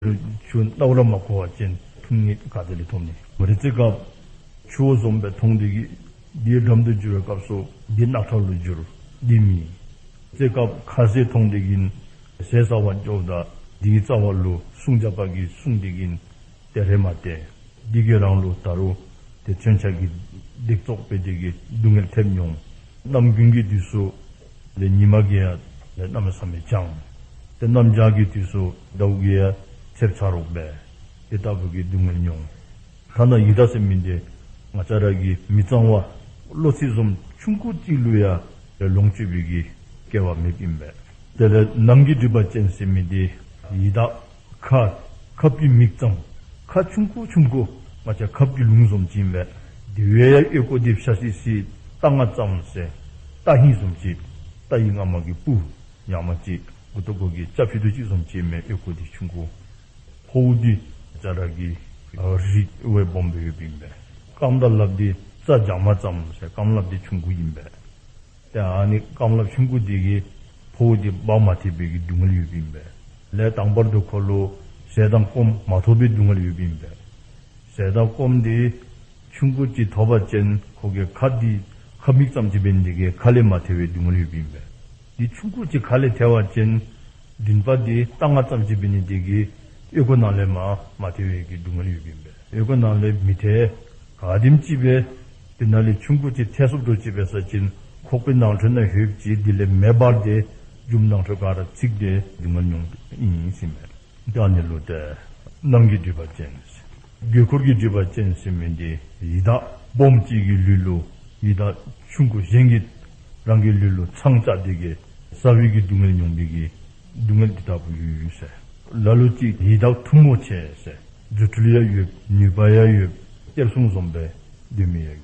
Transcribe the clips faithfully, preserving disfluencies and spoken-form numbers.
ཆུ་ནཝ་ར་མ་ཁོ་བ་ཅིན་འཐུང་ནི་ག་ཏེ་ལས་ཐོབ་ནི། རེ་ཚེ་སྐབས་ཆུ་བོ་བཟུམ་སྦེ་མཐོང་སྟེ་གིས་འདི་འགྲམ་དུ་འགྱུར་བའི་སྐབས་སུ་འདི་ནག་ཁྲ་ལུ་འགྱུར། འདི་མེད། ཚེ་སྐབས་ཁ་ཟས་མཐོང་སྟེ་གིས་ཟས་ཟ་བར་འགྱོཝ་ད་འདི་གི་རྩ་བ་ལུ་སྲུང་བྱ་བ་གིས་སྲུང་སྟེ་གིས་ཏེ་རེ་མ་ཏེ། འདི་གིས་རང་ལུ་ད་རུང་ཏེ་མཚོན་ཆ་གིས་བརྡེག་བཙོག་འབད་དེ་གིས་སྡུག་བསྔལ་ཐེབས་མྱོང་། གནམ་དགུན་གྱི་དུས་སུ་ལས་ཉི་མ་གིས་ཡང་ལས་གནམ་མེད་ས་མེད་གྱང་། ཏེ་གནམ་བྱཱར་གྱི་དུས་སུ་ཟླཝ་གིས་ཡང་ཚེབ་ཆ་རོགས་འབད། དེ་ལྟ་བུ་གི་སྡུག་བསྔལ་མྱོང་། ཐ་ན་ཡི་དྭགས་ཟེར་མི་འདི་ང་བཅས་ར་གི་མི་གཙང་བ་གློ་ཚིགས་བཟུམ་ཆུང་ཀུ་ཅིག་ལུ་ཡང་ལོངས་སྤྱོད་པའི་གི་སྐལ་བ་མེདཔ་ཨིན་པས། དེ་ལས་ནང་གི་སྒྲིབ་པ་ཅན་ཟེར་མི་འདི་ཡི་དྭགས་ཁ་ཁབ་ཀྱི་མིག་ཙམ། ཁ་ཆུང་ཀུ་ཆུང་ཀུ་ང་བཅས་ཁབ་ཀྱི་ལུང་བཟུམ་ཅིག་ཨིན་པས། དེ་བས་ཡང་ཨོལ་ཀོ་འདི་ཤ་སི་སི་རྟ་རྔ་ཙམ་ཟེར་རྟ་ཧིང་བཟུམ་ཅིག། རྟ་ཡི་རྔ་མ་གི་སྤུ་ཉག་མ་ཅིག། མགུ་ཏོ་གུ་གི་སྐྱ་ཕི་དོ་ཅིག་བཟུམ་ཅིག་ཨིན་མས། ཨོལ་ཀོ་འདི་ཆུང་ཀུ། ཕོཝ་འདི་ང་བཅས་ར་གི་རི་བས་སྦོམ་སྦེ་ཡོདཔ་ཨིན་པས། རྐངམ་དང་ལགཔ་འདི་རྩྭ་རྒྱ་མ་ཙམ་ཟེར་རྐངམ་ལགཔ་འདི་ཆུང་ཀུ་ཨིན་པས། ཏེ་ཨ་ནི་རྐངམ་ལགཔ་ཆུང་ཀུ་འདི་གིས་ཕོཝ་འདི་འབག་མ་ཐེག་པའི་གི་སྡུག་བསྔལ་ཡོདཔ་ཨིན་པས། ལས་དང་པར་དུ་ཁོ་ལུ་ཟས་དང་སྐོམ་མ་ཐོབ་པའི་སྡུག་བསྔལ་ཡོདཔ་ཨིན་པས། ཟས་དང་སྐོམ་འདི་ཆུང་ཀུ་ཅིག་ཐོབ་པ་ཅིན་ཁོ་གི་ཁ་འདི་ཁབ་མིག་ཙམ་ཅིག་འབད་ནི་དེ་གིས་ཁ་ལས་མ་ཐལ་བའི་སྡུག་བསྔལ་ཡོདཔ་ཨིན་པས། འདི་ཆུང་ཀུ་ཅིག་ཁ་ལས་ཐལ་བ་ཅིན་མགྲིན་པ་འདི་རྟ་རྔ་ཙམ་ཅིག་འབད་ནི་དེ་གིས་ཨོལ་ཀོ་ནང་ལས་མ་མ་ཐལ་བའི་གི་སྡུག་བསྔལ་ཡོདཔ་ཨིན་པས། ཨོལ་ཀོ་ནང་ལས་མི་ཐལ། ག་དེམ་ཅིག་སྦེ་དེ་ནང་ལས་ཆུང་ཀུ་ཅིག་ཐལ་སོངམ་འདྲཝ་ཅིག་འབད་ས་ཅིན་ཁོག་པའི་ནང་ཁྲོལ་ནང་ལྷོདཔ་ཅིག། དེ་ལས་མེ་འབར་ཏེ་རྒྱུ་མ་ནང་ཁྲོལ་ག་ར་ཚིག་སྟེ་སྡུག་བསྔལ་མྱོང་ཨིན་ཟེར་མས། ད་ཨ་ནི་ལུ་ཏེ་ནང་གི་སྒྲིབ་པ་ཅན་ཟེར། སྒོས་ཁར་གྱི་སྒྲིབ་པ་ཅན་ཟེར་མི་འདི་ཡི་དྭགས་སྦོམ་ཅིག་གི་ལུས་ལུ་ཡི་དྭགས་ཆུང་ཀུ་གཞན་གྱིས་རང་གི་ལུས་ལུ་ཚང་བཅའ་སྟེ་གིས་ཟ་བའི་གི་སྡུག་བསྔལ་མྱོང་བའི་གི་སྡུག་བསྔལ་འདི་ལྟ་བུ་ཡོད་ཟེར། ལ་ལུ་ཅིག་ཡི་དྭགས་མཐུ་མོ་ཆེ་ཟེར། རྫུ་འཕྲུལ་ཡང་ཡོད། ནུས་པ་ཡང་ཡོད། གཏེར་སྲུང་བཟུམ་སྦེ་སྡོད་མི་ཡང་ཡོད།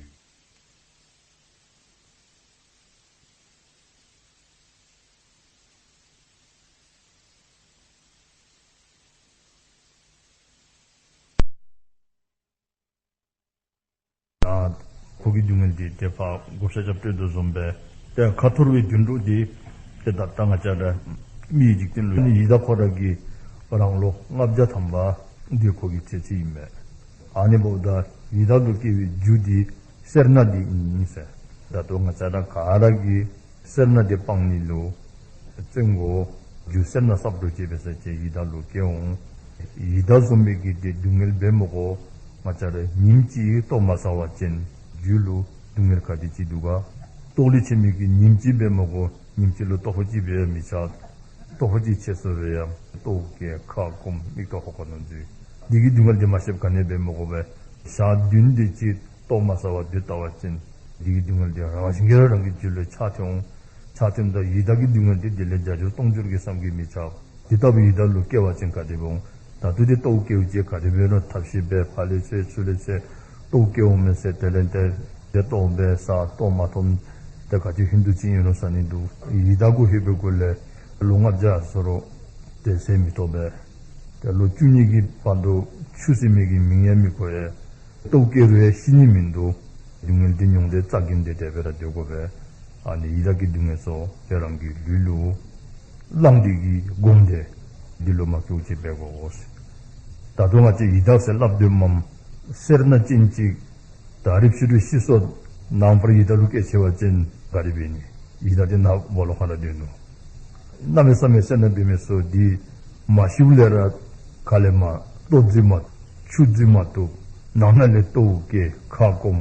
ཨ་ཁོ་གི་སྡུག་བསྔལ་འདི་ཏེ་ཕར་བགོ་བཤའ་རྐྱབ་སྟེ་དོ་བཟུམ་སྦེ་ཏེ་ཁ་འཐོར་བའི་དུད་འགྲོ་འདི་ཏེ་ད་ལྟོ་ང་བཅས་ར་མིའི་འཇིག་རྟེན་ལུ་ཡི་དྭགས་ཁོ་ར་གིས་རང་ལོ་ལྔ་བརྒྱ་ཐམ་པ་འདི་ཁོ་གི་ཚེ་ཚད་ཨིན་མས། ཨ་ནི་འབདཝ་ད་ཡི་དྭགས་ལུ་སྐྱེ་བའི་རྒྱུ་འདི་སེར་སྣ་འདི་ཨིན་ཟེར། ད་ལྟོ་ང་བཅས་ར་ག་ར་གིས་སེར་སྣ་འདི་སྤང་ནི་ལུ་བརྩོན་དགོ། རྒྱུ་སེར་སྣ་བསགས་འགྱོ་ཅི་འབད་ས་ཅི་ཡི་དྭགས་ལུ་སྐྱེ་འོང་། ཡི་དྭགས་བཟུམ་མའི་གི་ཏེ་སྡུག་བསྔལ་འབད་མི་དགོ། ང་བཅས་ར་ཉིནམ་གཅིག་ལྟོ་མ་ཟ་བ་ཅིན་རྒྱུད་ལུ་སྡུག་བསྔལ་ག་དེ་ཅིག་འདུག་ག། ལྟོགས་ལས་ཆད་མི་གི་ཉིནམ་གཅིག་འབད་མི་དགོ། ཉིནམ་གཅིག་ལུ་ལྟོ་ཕོ་ཅིག་འབད་མི་ཆགས། ལྟོ་ཕོ་ཅིག་ཆད་སོང་རུང་ཡང་ལྟོཝ་བཀྱེས་ཁ་སྐོམ་མིག་ཏོ་ཧོ་ཁ་ནང་འཛུལ། འདི་གི་སྡུག་བསྔལ་འདི་མ་ཤེསཔ་ག་ནི་འབད་མི་དགོ་པས། ཞག་བདུན་དེ་ཅིག་ལྟོ་མ་ཟ་བར་སྡོད་ད་བ་ཅིན་འདི་གི་སྡུག་བསྔལ་འདི་རང་བཞིན་གྱིས་ར་རང་གི་རྒྱུད་ལུ་ཆགས་ཏེ་འོང་། ཆགས་ཏེ་འོངམ་ད་ཡི་དྭགས་ཀྱི་སྡུག་བསྔལ་འདི་དེ་ལས་བརྒྱ་འགྱུར་སྟོང་འགྱུར་གྱིས་བསམ་གྱིས་མི་ཁྱབ། དེ་ལྟ་བུའི་ཡི་དྭགས་ལུ་སྐྱེ་བ་ཅིན་ག་དེ་སྦེ་འོང་། ད་ལྟོ་འདི་ལྟོཝ་བཀྱེས་ཅི། ག་དེ་འབད་རུང་ཐབས་ཤེས་འབད་ཕར་ལས་འཚོལ་ཚུར་ལས་འཚོལ་ལྟོཝ་བཀྱེས་འོང་མས་ཟེར། དེ་ལས་ཏེ་ཏེ་ལྟོ་འབད་ཟ། ལྟོ་མ་ཐོབ་ཏེ་ག་ཅི་ཧིང་དུ་ཅིག་ཨིན་རུང་ཟ་ནི་འདུག། ཡི་དྭགས་གུ་ལྷོད་པའི་གུ་ལས་ལོ་ལྔ་བརྒྱ་སོང་རུང་ཏེ་ཟས་མི་ཐོབ་པས། ཏེ་ལོ་བཅུ་གཉིས་ཀྱི་བར་དུ་ཆུ་ཟེར་མི་གི་མིང་ཡང་མི་གོ་བས། ལྟོཝ་བཀྱེས་རུང་ཡང་ཤི་ནི་མིན་འདུག། སྡུག་བསྔལ་འདི་མྱོང་སྟེ་རྩ་འགེངས་ཏེ་དེ་སྦེ་ར་སྡོད་དགོ་པས། ཨ་ནི་ཡི་དྭགས་ཀྱི་སྡུག་བསྔལ་ཚུ་ཏེ་རང་གི་ལུས་ལུ་བླངས་ཏེ་གིས་བསྒོམས་ཏེ་འདི་ལུ་མ་སྐྱེཝ་ཅིག་འབད་དགོ་ཟེར། ད་ལྟོ་ང་བཅས་ཡི་དྭགས་ཟེར་སླབ་དོ་མས། སེར་སྣ་ཅན་ཅིག་ད་རིས་ཕྱི་རུ་ཤི་སོང་། ནངས་པར་ཡི་དྭགས་ལུ་སྐྱེས་ཅི་བ་ཅིན་ག་དེ་འབད་ནི། ཡི་དྭགས་འདི་ནཱ་སྦོ་ལོགས་ཁར་ར་སྡོད་ནུག། གནམ་མེད་ས་མེད་སེར་སྣ་འབད་མི་ཚུ་འདི་མ་ཤིཝ་ལས་ར་ཁ་ལས་མར་ལྟོ་འཛུལ་མ་བཏུབ། ཆུ་འཛུལ་མ་བཏུབ། ནང་ན་ལས་ལྟོཝ་བཀྱེས་ཁ་སྐོམ།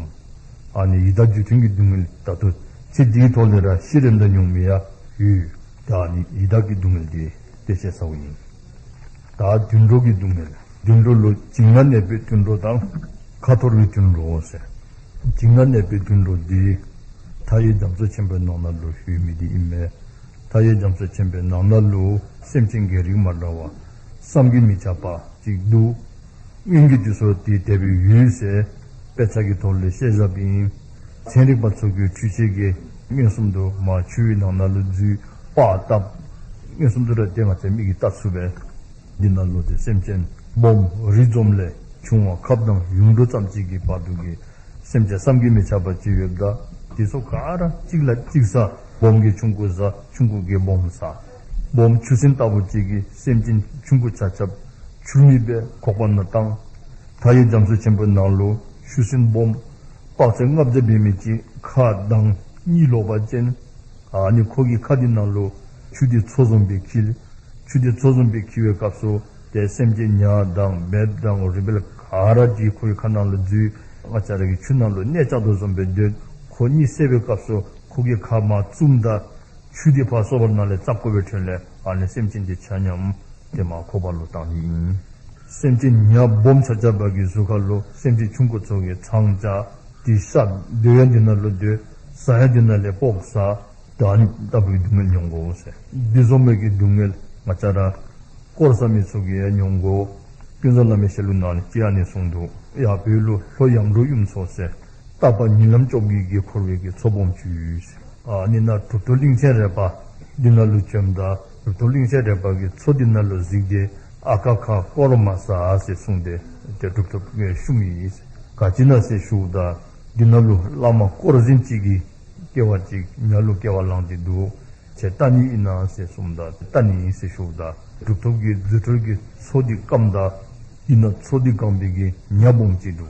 ཨ་ནི་ཡི་དྭགས་རྒྱུ་མཐུན་གྱི་སྡུག་བསྔལ་ད་ལྟོ་ཚེ་འདིའི་ཐོག་ལས་ར་ཤི་རནམ་ད་མྱོང་མི་ཡང་ཡོད། ད་ཨ་ནི་ཡི་དྭགས་ཀྱི་སྡུག་བསྔལ་འདི་ཏེ་ཤེས་ཚརཝ་ཨིན། ད་དུད་འགྲོ་གི་སྡུག་བསྔལ། དུད་འགྲོ་ལུ་བྱིང་ན་གནས་པའི་དུད་འགྲོ་དང་ཁ་འཐོར་བའི་དུད་འགྲོ་ཟེར། བྱིང་ན་གནས་པའི་དུད་འགྲོ་འདི་མཐའ་ཡས་རྒྱ་མཚོ་ཆེན་པོའི་ནང་ན་ལུ་ཡོད་མི་འདི་ཨིན་མས། མཐའ་ཡས་རྒྱ་མཚོ་ཆེན་པོའི་ནང་ན་ལུ་སེམས་ཅན་གྱི་རིགས་མ་འདྲ་བ་བསམ་གྱིས་མི་ཁྱབ་པ་ཅིག་འདུག། སྔོན་གྱི་དུས་སུ་ཏེ་དེ་སྦེ་ཡོད་ཟེར་དཔེ་ཆ་གི་ཐོག་ལས་བཤད་བཞགཔ་ཨིན། ཚན་རིག་པ་ཚུ་གིས་འཕྲུལ་ཆས་ཀྱིས་མངོན་སུམ་དུ་མར་ཆུའི་ནང་ན་ལུ་འཛུལ་པར་བཏབ། མངོན་སུམ་དུ་ར་ཏེ་ང་བཅས་མིག་གིས་བལྟ་ཚུགས་པས། འདི་ནང་ལུ་ཏེ་སེམས་ཅན་སྦོམ་རི་བཟུམ་ལས་ཆུང་བ་ཁབ་དང་ཡུངས་འབྲུ་ཙམ་ཅིག་གི་བར་དུ་གི་སེམས་ཅན་བསམ་གྱིས་མི་ཁྱབ་པ་ཅིག་ཡོདཔ་ད་དེ་ཚུ་ག་ར་གཅིག་ལ་གཅིག་ཟ། སྦོམ་གིས་ཆུང་ཀུ་ཟ། ཆུང་ཀུ་གིས་སྦོམ་ཟ། སྦོམ་ཆུ་སྲིན་ལྟ་བུ་ཅིག་གིས་སེམས་ཅན་ཆུང་ཀུ་ཆ་ཁྱབ་ ཆུ་མིད་སྦེ་ཁོག་པ་ནང་བཏང་། མཐའ་ཡས་རྒྱ་མཚོ་ཆེན་པོའི་ནང་ལུ་ཆུ་སྲིན་སྦོམ་དཔག་ཚད་ལྔ་བརྒྱ་འབད་མི་ཅིག་ཁ་གདངས་གཉིས་ལོག་པ་ཅིན། ཨ་ནི་ཁོ་གི་ཁ་འདི་ནང་ལུ་ཆུ་འདི་མཚོ་བཟུམ་སྦེ་འཁྱིལ། ཆུ་འདི་མཚོ་བཟུམ་སྦེ་འཁྱིལ་བའི་སྐབས་སུ་ཏེ་སེམས་ཅན་ཉ་དང་འབེབས་དང་རུས་སྦལ་ག་ར་འདི་ཁོ་གི་ཁ་ནང་ལུ་འཛུལ། ང་བཅས་ར་གི་ཆུ་ནང་ལུ་གནས་བཅའ་དོ་བཟུམ་སྦེ་སྡོད། ཁོ་གཉིད་སད་པའི་སྐབས་སུ་ཁོ་གི་ཁ་མར་བཙུམ་ད་ཆུ་འདི་ཕར་སོ་པ་ནང་ལས་རྩབ་བཀོ་བའི་ཁྲོད་ལས་ཨ་ནི་སེམས་ཅན་འདི་ཆ་མཉམ་ཏེ་མར་ཁོག་པ་ལུ་བཏང་ནི་ཨིན། སེམས་ཅན་ཉ་སྦོམ་ཆ་ཁྱབ་པ་གི་གཟུགས་ཁ་ལུ་སེམས་ཅན་ཆུང་ཀུ་ཚུ་གིས་ཚང་བཅའ། ཏེ་ཤ་སྡོད་ཡང་འདི་ནང་ལུ་སྡོད། ཟ་ཡང་འདི་ནང་ལས་ཕོག་ཟ། ད་ཨ་ནི་ལྟ་བུའི་སྡུག་བསྔལ་མྱོང་དགོ་ཟེར། འདི་བཟུམ་མའི་གི་སྡུག་བསྔལ་ང་བཅས་ར་དཀོར་ཟ་མི་ཚུ་གིས་ཡང་མྱོང་དགོ། ཀུན་བཟང་བླ་མའི་ཞལ་ལུང་ནང་ལུ་ཅིག་ཨ་ནི་གསུངས་འདུག། ཡ་བོད་ལུ་ལྷོ་ཡར་འབྲོག་གཡུ་མཚོ་ཟེར། རྟ་པ་ཉིན་ལམ་བཅོ་བརྒྱད་ཀྱིས་འཁོར་བའི་གི་མཚོ་སྦོམ་ཅིག་ཡོད་ཟེར། ཨ་ནི་ནང་གྲུབ་ཐོབ་གླིང་ཆེན་རས་པ་འདི་ནང་ལུ་བྱོནམ་ད་གྲུབ་ཐོབ་གླིང་ཆེན་རས་པ་གིས་མཚོ་འདི་ནང་ལུ་གཟིགས་ཏེ་ཨ་ཁ་ཁ་དཀོར་མ་ཟ་ཟེར་གསུངས་ཏེ་ཏེ་གྲུབ་ཐོབ་ཀྱིས་ཞུ་མི་ཨིན་ཟེར། ག་ཅི་ཨིན་ན་ཟེར་ཞུཝ་ད་འདི་ནང་ལུ་བླ་མ་དཀོར་ཟན་ཅིག་གི་སྐྱེ་བ་ཅིག་ཉ་ལུ་སྐྱེ་བ་བླངས་ཏེ་འདུག། ཁྱེད་བལྟ་ནི་ཨིན་ན་ཟེར་གསུངམ་ད་བལྟ་ནི་ཨིན་ཟེར་ཞུཝ་ད་གྲུབ་ཐོབ་ཀྱིས་རྫུ་འཕྲུལ་གྱིས་མཚོ་འདི་སྐམ་ད་འདི་ནང་མཚོ་འདི་གང་པའི་གི་ཉ་སྦོམ་ཅིག་འདུག།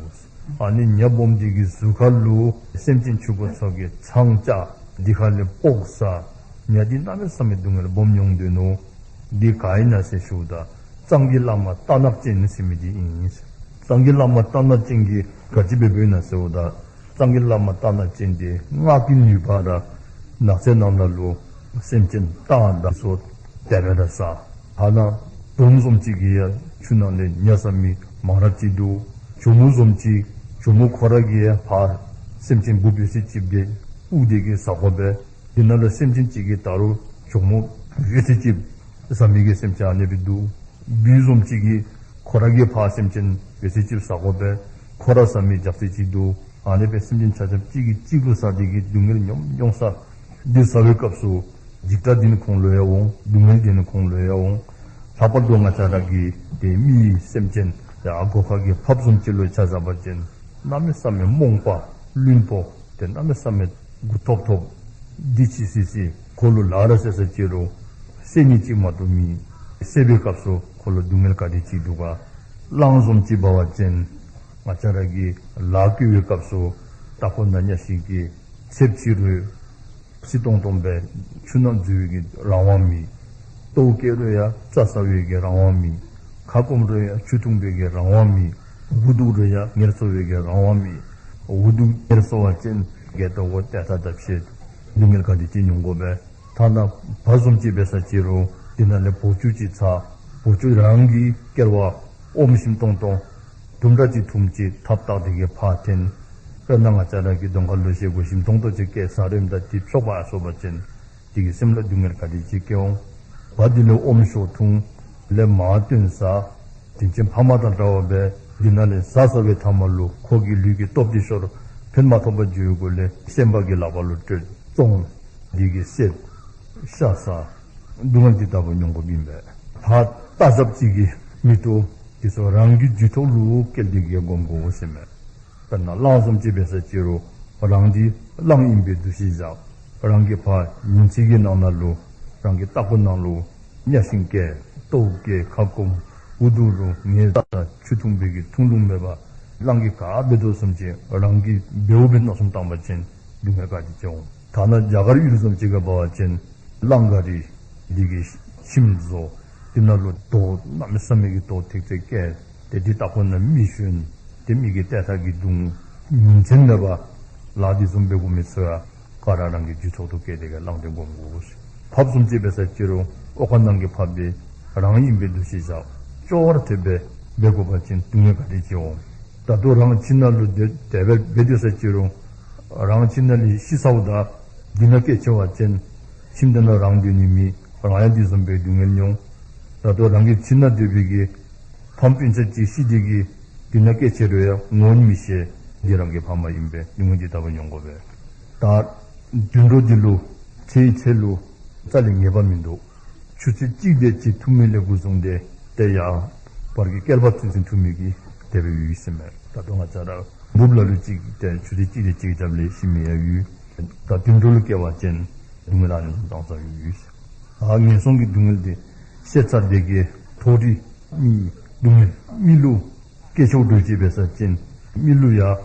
ཨ་ནི་ཉ་སྦོམ་འདི་གི་གཟུགས་ཁ་ལུ་སེམས་ཅན་ཆུང་ཀུ་ཚུ་གིས་ཚང་བཅའ། འདི་ཁ་ལས་ཕོག་ཟ། ཉ་འདི་གནམ་མེད་ས་མེད་སྡུག་བསྔལ་སྦོམ་མྱོང་དོ་ནུག། འདི་ག་ཨིན་ན་ཟེར་ཞུཝ་ད་གཙང་གི་བླ་མ་རྟ་ནག་ཅན་ཟེར་མི་འདི་ཨིན་ཟེར། གཙང་གི་བླ་མ་རྟ་ནག་ཅན་གྱིས་ག་ཅི་འབད་འབདཝ་ཨིན་ན་ཟེརཝ་ད་གཙང་གི་བླ་མ་རྟ་ནག་ཅན་འདི་སྔགས་ཀྱི་ནུས་པ་ར་ནགས་ཚལ་ནང་ན་ལུ་སེམས་ཅན་རྟ་དང་སོགས་དེ་སྦེ་ར་ཟ། ཐ་ན་དོམ་བཟུམ་ཅིག་གིས་ཡང་ཆུ་ནང་ལས་ཉ་ཟ་མི་མང་རབས་ཅིག་འདུག། གྱོག་མོ་བཟུམ་ཅིག་གྱོག་མོ་ཁོ་ར་གིས་ཡང་ཕར་སེམས་ཅན་འབུཔ་ཡོད་ཚད་ཅིག་འབད་དབུགས་དེ་གིས་ཟ་དགོ་པས། འདི་ནང་ལུ་སེམས་ཅན་ཅིག་གིས་ད་རུང་གྱོག་མོ་ཡོད་ཚད་ཅིག་ཟ་མི་གི་སེམས་ཅན་ཨ་ནི་སྦེ་འདུག། སྦུལ་བཟུམ་ཅིག་གིས་ཁོ་ར་གིས་ཕར་སེམས་ཅན་ཡོད་ཚད་ཅིག་ཟ་དགོ་པས། ཁོ་ར་ཟ་མི་རྒྱགས་ཚད་ཅིག་འདུག། ཨ་ནི་སྦེ་སེམས་ཅན་ཆ་ཁྱབ་གཅིག་གིས་གཅིག་ལུ་ཟ་སྟེ་གི་སྡུག་བསྔལ་མྱོང་མྱོང་ས། འདི་ཟ་བའི་སྐབས་སུ་འཇིགས་སྐྲག་འདི་ནི་ཁོང་ལུ་ཡང་འོང་། སྡུག་བསྔལ་འདི་ནི་ཁོང་ལུ་ཡང་འོང་། ལྷག་པར་དུ་ང་བཅས་ར་གི་ཏེ་མི་སེམས་ཅན་ཡར་སྒོ་ཁ་གི་ཕགཔ་བཟུམ་ཅིག་ལུ་ཆ་བཞག་པ་ཅིན་གནམ་མེད་ས་མེད་རྨོངས་པ་བླུན་པོ་ཏེ་གནམ་མེད་ས་མེད་མགུ་ཐོམ་ཐོམ་འདི་ཅིག་སི་སི་ཁོ་ལུ་ལཱ་ར་བསད་ས་ཅིག་རུང་བསད་ནི་ཅིག་མ་གཏོགས་མེད། བསད་པའི་སྐབས་སུ་ཁོ་ལུ་སྡུག་བསྔལ་ག་དེ་ཅིག་འདུག་ག། གླང་བཟུམ་ཅིག་འབད་བ་ཅིན་ང་བཅས་ར་གིས་ལཱ་བཀོལ་བའི་སྐབས་སུ་ལྟག་ཀོ་ནང་གཉའ་ཤིང་གི་ཚདཔ་ཅིག་རུང་བསིལ་ཏོང་ཏོ་སྦེ་ཆུ་ནང་འཛུལ་བའི་གི་རང་དབང་མེད། ལྟོཝ་བཀྱེས་རུང་ཡང་རྩྭ་ཟ་བའི་གི་རང་དབང་མེད། ཁ་སྐོམ་རུང་ཡང་ཆུ་འཐུང་བའི་གི་རང་དབང་མེད། འུ་སྡུག་རུང་ཡང་ངལ་གསོ་བའི་གི་རང་དབང་མེད། འུ་སྡུག་ངལ་གསོ་བ་ཅིན་སྒལ་ཏོ་གོ་ཏེ་ཐ་དང་བཤེད་སྡུག་བསྔལ་ག་དེ་ཅིག་མྱོང་དགོ་པས། ཐ་ན་བ་བཟུམ་ཅིག་འབད་ས་ཅིག་རུང་འདི་ནང་ལས་བོ་ཅུ་ཅིག་ཚ། བོ་ཅུ་རང་གི་སྐྱེལ་བ་ཨོམ་ཞིམ་ཏོང་ཏོ་དུམ་གྲ་ཅིག་འཐུངམ་ཅིག་ཐགཔ་བཏགས་ཏེ་གི་ཕར་འཐེན། དཔེར་ན་ང་བཅས་ར་གི་གདོང་ཁ་ལུ་བཞེས་སྒོ་ཞིམ་ཏོང་ཏོ་ཅིག་བཀལ་ཟ་རནམ་ད་འདི་ཆོག་པ་ཨ་སོང་པ་ཅིན་དེ་གིས་སེམས་ལུ་སྡུག་བསྔལ་ག་དེ་ཅིག་སྐྱེ་འོང་། བ་འདི་ལུ་ཨོམ་ཤོ་འཐུང་། ལས་མར་བཏོན་ཟ། དྲིན་ཅན་ཕ་མ་དང་འདྲ་བ་སྦེ་འདི་ནང་ལས་ཟ་ཟ་བའི་མཐའ་མ་ལུ་ཁོ་གི་ལུས་ཀྱི་སྟོབས་འདི་ཤོར། ཕན་མ་ཐོགས་པར་འགྱོ་བའི་སྒོ་ལས་ཤན་པ་གི་ལག་པ་ལུ་སྤྲོད་བཙོང་། འདི་གིས་བསད། ཤ་ཟ། སྡུག་བསྔལ་འདི་ལྟ་བུ་མྱོང་དགོཔ་ཨིན་པས། ཕར་རྟ་ཞབས་ཅིག་གི་མིག་ཏོ་འདི་ཚུ་རང་གི་རྒྱུད་ཐོག་ལུ་བསྐྱལ་ཏེ་གི་སྒོམ་དགོ་ཟེར་མས། དཔེར་ན་གླང་བཟུམ་ཅིག་འབད་ས་ཅིག་རུང་རང་འདི་གླང་ཨིན་པའི་འདུ་ཤེས་བཞག། རང་གི་ཕར་ཉིན་མཚན་གྱི་ནང་ན་ལུ་རང་གི་ལྟག་ཀོ་ནང་ལུ་གཉའ་ཤིང་བཀལ། ལྟོཝ་བཀྱེས། ཁ་སྐོམ། འུ་སྡུག་རུང་ངལ་གསོ་ཆུ་འཐུང་བའི་གི་འཐུང་ལུགས་མེད་པར་གླང་གིས་ག་འབད་དོ་བཟུམ་ཅིག་རང་གིས་འབདཝ་སྦེ་མནོ་བསམ་བཏང་པ་ཅིན་སྡུག་བསྔལ་ག་དེ་ཅིག་འོང་། ཐ་ན་རྒྱ་གར་ཡུལ་བཟུམ་ཅིག་ཁར་འབད་བ་ཅིན་གླང་ག་རི་འདི་གི་ཁྱིམ་བཟོ། འདི་ནང་ལུ་རྡོ་གནམ་མེད་ས་མེད་ཀྱི་རྡོ་ཐེག་ཐེག་བཀལ། ཏེ་འདི་ལྟག་ཀོ་ནང་མི་ཞོན། ཏེ་མི་གིས་ཏེ་ཐ་གིས་བརྡུང་། ཉིན་མཚན་མེད་པར་ལཱ་འདི་བཟུམ་འབད་དགོ་མི་ཚུ་ཡང་ག་ར་རང་གི་རྒྱུད་ཐོག་ཏུ་བསྐྱལ་ཏེ་གི་གླང་འདི་སྒོམ་དགོ། ཕགཔ་བཟུམ་ཅིག་འབད་ས་ཅིག་རུང་ཨོ་ཁ་ནང་གི་ཕགཔ་འདི་རང་ཨིན་པའི་འདུ་ཤེས་བཞག། སྐྱོ་བར་ཐེབས་སྦེ་འབད་དགོ་པ་ཅིན་སྡུག་བསྔལ་ག་དེ་ཅིག་འོང་། ད་ལྟོ་རང་ཁྱིམ་ནང་ལུ་དེ་དེ་སྦེ་འབད་སྡོད་ས་ཅིག་རུང་རང་ཁྱིམ་ནང་ལས་ཤི་སོཝ་ད་འདི་ནང་སྐྱེ་ཆི་བ་ཅིན་ཁྱིམ་འདི་ནང་རང་སྡོད་ནི་མེད། རང་ཡང་འདི་བཟུམ་སྦེ་སྡུག་བསྔལ་མྱོང་། ད་ལྟོ་རང་གི་ཁྱིམ་ནང་སྡོད་པའི་གི་ཕམ་སྤུན་ཆ་ཅིག་ཤི་སྟེ་གི་འདི་ནང་སྐྱེ་ཆི་རུང་ཡང་ངོ་མི་ཤེས། འདི་རང་གི་ཕ་མ་ཨིན་པས། སྡུག་བསྔལ་འདི་ལྟ་བུ་མྱོང་དགོ་པས། ད་དུད་འགྲོ་འདི་ལུ་ཚེ་ཡི་ཚད་ལུ་རྩ་ལས་ངེས་པ་མིན་འདུག། ཆུ་ཚོད་གཅིག་དེ་ཅིག་འཐུང་མི་ལས་འགོ་བཟུང་སྟེ་ཏེ་ཡར་བར་གྱི་བསྐལ་པ་ཚུན་ཚོད་འཐུང་མི་གི་དེ་སྦེ་ཡོད་ཟེར་མས། ད་ལྟོ་ང་བཅས་ར་འབུཔ་ལ་ལུ་ཅིག་ཏེ་ཆུ་ཚོད་གཅིག་དེ་ཅིག་རྐྱབ་ལས་ཤི་མི་ཡང་ཡོད། ད་དུད་འགྲོ་ལུ་སྐྱེ་བ་ཅིན་སྡུག་བསྔལ་ཨ་ནི་བཟུམ་ཙང་ཙང་ཡོད། ཨ་ངན་སོང་གི་སྡུག་བསྔལ་འདི་བཤད་ཚར་ཏེ་གི་མཐོ་རིས་མི་ སྡུག་བསྔལ་མི་ལུ་སྐྱེ་ཆོག་འདོད་ཅི་འབད་ས་ཅིན་མི་ལུ་ཡང་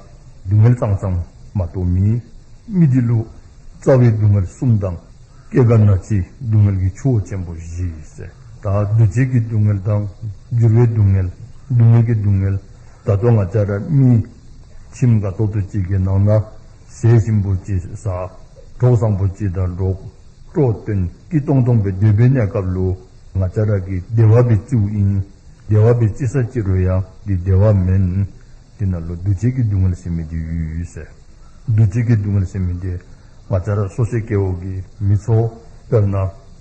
སྡུག་བསྔལ་ཙང་ཙང་མ་གཏོགས་མེད། མི་འདི་ལུ་རྩ་བའི་སྡུག་བསྔལ་གསུམ་དང་སྐྱེ་རྒ་ན་འཆིའི་སྡུག་བསྔལ་གྱི་ཆུ་བོ་ཆེན་པོ་བཞི་ཟེར། ད་འདུ་བྱེད་ཀྱི་སྡུག་བསྔལ་དང་འགྱུར་བའི་སྡུག་བསྔལ། སྡུག་བསྔལ་གྱི་སྡུག་བསྔལ། ད་ལྟོ་ང་བཅས་ར་མི་ཁྱིམ་དགའ་ཏོག་ཏོ་ཅིག་གི་ནང་ན་ཟས་ཞིམ་པོ་ཅིག་ཟ། གྲོགས་བཟང་པོ་ཅིག་དང་འགྲོགས། སྤྲོ་བསྟོན་སྐྱིད་ཏོང་ཏོ་སྦེ་སྡོད་པའི་གནས་སྐབས་ལུ་ང་བཅས་ར་གི་བདེ་བ་སྦེ་བརྩིཝ་ཨིན། བདེ་བ་སྦེ་བརྩི་ས་ཅི་རུང་ཡང་འདི་བདེ་བ་མེན། འདི་ནང་ལུ་འདུ་བྱེད་ཀྱི་སྡུག་བསྔལ་ཟེར་མི་འདི་ཡོད་ཟེར། འདུ་བྱེད་ཀྱི་སྡུག་བསྔལ་ཟེར་མི་འདི་ང་བཅས་ར་སོ་སོའི་སྐྱེ་བོ་གི་མི་ཚོགས་དཔེར་ན་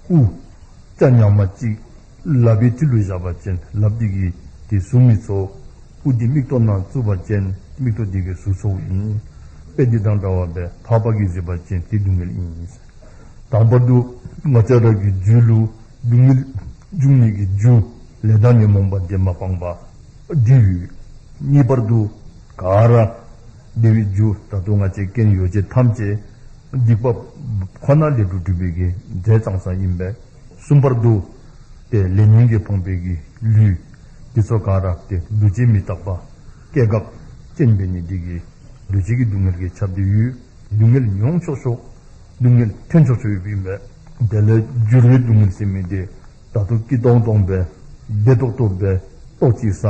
སྤུ་རྐྱང་ཉག་མ་ཅིག་ལགཔ་གི་མཐིལ་ལུ་བཞག་པ་ཅིན་ལགཔ་འདི་གིས་འདི་ཟུར་མི་ཚོགས། སྤུ་འདི་མིག་ཏོ་ནང་བཙུགས་པ་ཅིན་མིག་ཏོ་འདི་གིས་ཟུར་ཚོགསཔ་ཨིན། དཔེ་འདི་དང་འདྲཝ་སྦེ་འཕགས་པ་གིས་གཟིགས་པ་ཅིན་འདི་སྡུག་བསྔལ་ཨིན། དང་པར་དུ་ང་བཅས་ར་གི་རྒྱུད་ལུ་སྡུག་བསྔལ་འབྱུང་ནི་གི་རྒྱུ་ལས་དང་ཉོན་མོངས་པ་འདི་མ་སྤངས་པ་འདི་ཡོད། གཉིས་པར་དུ་ག་ར་བདེ་བའི་རྒྱུ་ད་ལྟོ་ང་བཅས་རྐྱེན་ཡོ་བྱད་ཐམས་ཅད་སྡིག་པ་ཁོ་ན་ལས་གྲུབ་གྲུབ་པའི་གི་རྫས་ཙང་ཙང་ཨིན་པས། གསུམ་པར་དུ་ཏེ་ལས་ཉོན་གྱིས་ཕོངས་པའི་གི་ལུས་འདི་ཚུ་ག་ར་ཏེ་འདུ་བྱེད་མི་རྟག་པ་སྐྱེ་འགག་ཅན་འབད་ནི་འདི་གིས་འདུ་བྱེད་ཀྱི་སྡུག་བསྔལ་གྱིས་ཁྱབ་སྟེ་ཡོད། སྡུག་བསྔལ་མྱོང་ཆོག་ཆོག་སྡུག་བསྔལ་ཐོན་ཆོག་ཆོག་ཡོདཔ་ཨིན་པས། དེ་ལས་འགྱུར་བའི་སྡུག་བསྔལ་ཟེར་མི་འདི་ད་ལྟོ་སྐྱིད་ཏོང་ཏོ་སྦེ་བདེ་ཏོག་ཏོ་སྦེ་ལྟོ་ཅིག་ཟ།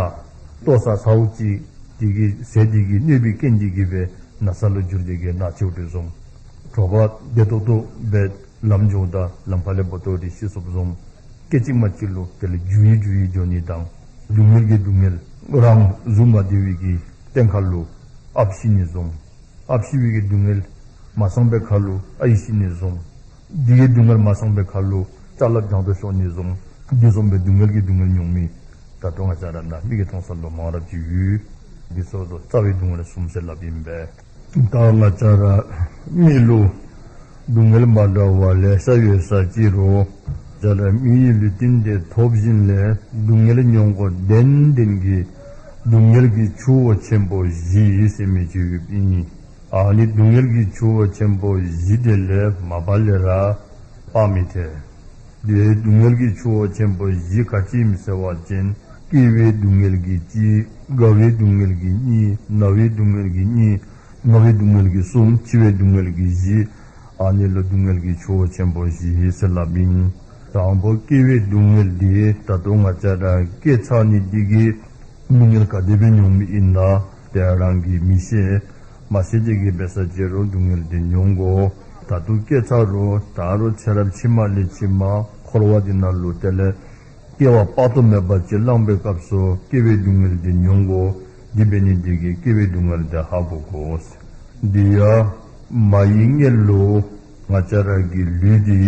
ལྟོ་ཟ་ཟཝ་ཅིག་འདི་གིས་ཟས་འདི་གིས་གནོད་པའི་རྐྱེན་འདི་གིས་སྦེ་ན་ཚ་ལུ་འགྱུར་ཏེ་གིས་ན་ཆེཝ་དེ་བཟུམ། དྲོ་པ་བདེ་ཏོག་ཏོ་སྦེ་ལམ་འགྱོཝ་ད་ལམ་ཁ་ལས་འབོ་ཏོ་རེ་ཤི་སོངམ་བཟུམ། སྐད་ཅིག་མ་གཅིག་ལུ་དེ་ལས་འགྱུར་ཡི་འགྱུར་ཡི་འགྱོ་ནི་དང་། སྡུག་བསྔལ་གྱི་སྡུག་བསྔལ་རང་གཟུགས་མ་བདེ་བའི་གི་སྟེང་ཁ་ལུ་ཨཔ་ཤི་ནི་བཟུམ། ཨཔ་ཤི་བའི་གི་སྡུག་བསྔལ་མ་སངས་པའི་ཁ་ལུ་ཨའི་ཤི་ནི་བཟུམ། འདི་གི་སྡུག་བསྔལ་མ་སངས་པའི་ཁ་ལུ་ཅ་ལ་བྱང་དུ་ཤོར་ནི་བཟུམ། འདི་བཟུམ་སྦེ་སྡུག་བསྔལ་གྱི་སྡུག་བསྔལ་མྱོང་མི་ད་ལྟོ་ང་བཅས་ར་ནཱ་མིག་གིས་མཐོང་ས་ལུ་མང་རབས་ཅིག་ཡོད། འདི་ཚུ་ལུ་རྩ་བའི་སྡུག་བསྔལ་གསུམ་ཟེར་སླབ་ཨིན་པས། ད་ང་བཅས་ར་མི་ལུ་སྡུག་བསྔལ་མ་འདྲཝ་ལེ་ཤ་ཡོད་ས་ཅི་རུང་ང་བཅས་ར་མིའི་ལུས་རྟེན་འདི་ཐོབ་ཞིནམ་ལས་སྡུག་བསྔལ་མྱོང་དགོ་དོན་དོན་གྱི་སྡུག་བསྔལ་གྱི་ཆུ་བོ་ཆེན་པོ་བཞི་ཟེར་མི་ཅིག་ཡོདཔ་ཨིན། ཨ་ནི་སྡུག་བསྔལ་གྱི་ཆུ་བོ་ཆེན་པོ་བཞི་དེ་ལས་མ་པ་ལས་ར་སྤང་མི་ཐེག། དེ་སྡུག་བསྔལ་གྱི་ཆུ་བོ་ཆེན་པོ་བཞི་ག་ཅི་ཨིནམ་ཟེར་བ་ཅིན་སྐྱེ་བའི་སྡུག་བསྔལ་གྱི་གཅིག། རྒ་བའི་སྡུག་བསྔལ་གྱི་གཉིས། ན་བའི་སྡུག་བསྔལ་གྱི་གཉིས། ན་བའི་སྡུག་བསྔལ་གྱི་གསུམ། འཆི་བའི་སྡུག་བསྔལ་གྱི་བཞི། ཨ་ནི་ལུ་སྡུག་བསྔལ་གྱི་ཆུ་བོ་ཆེན་པོ་བཞི་ཟེར་སླབ་ཨིན། དང་པོ་སྐྱེ་བའི་སྡུག་བསྔལ་འདི་ད་ལྟོ་ང་བཅས་ར་སྐྱེ་ཚར་ནི་འདི་གིས་སྡུག་བསྔལ་ག་དེ་སྦེ་མྱོང་མི་ཨིན་ན་དེ་རང་གིས་མི་ཤེས། མ་ཤེས་དེ་གིས་འབད་ས་ཅི་རུང་སྡུག་བསྔལ་འདི་མྱོང་དགོ། ད་ལྟོ་སྐྱེ་ཚར་རུང་ད་རུང་ཚེ་རབས་ཕྱི་མ་ལས་ཕྱི་མ་འཁོར་བ་འདི་ནང་ལུ་དེ་ལས་སྐྱེ་བ་དཔག་ཏུ་མེད་པ་ཅིག་བླངས་པའི་སྐབས་སུ་སྐྱེ་བའི་སྡུག་བསྔལ་འདི་མྱོང་དགོ། འདི་འབད་ནི་འདི་གིས་སྐྱེ་བའི་སྡུག་བསྔལ་འདི་ཧ་གོ་དགོ། འདི་ཡང་མ་ཡི་མངལ་ལུ་ང་བཅས་ར་གི་ལུས་འདི་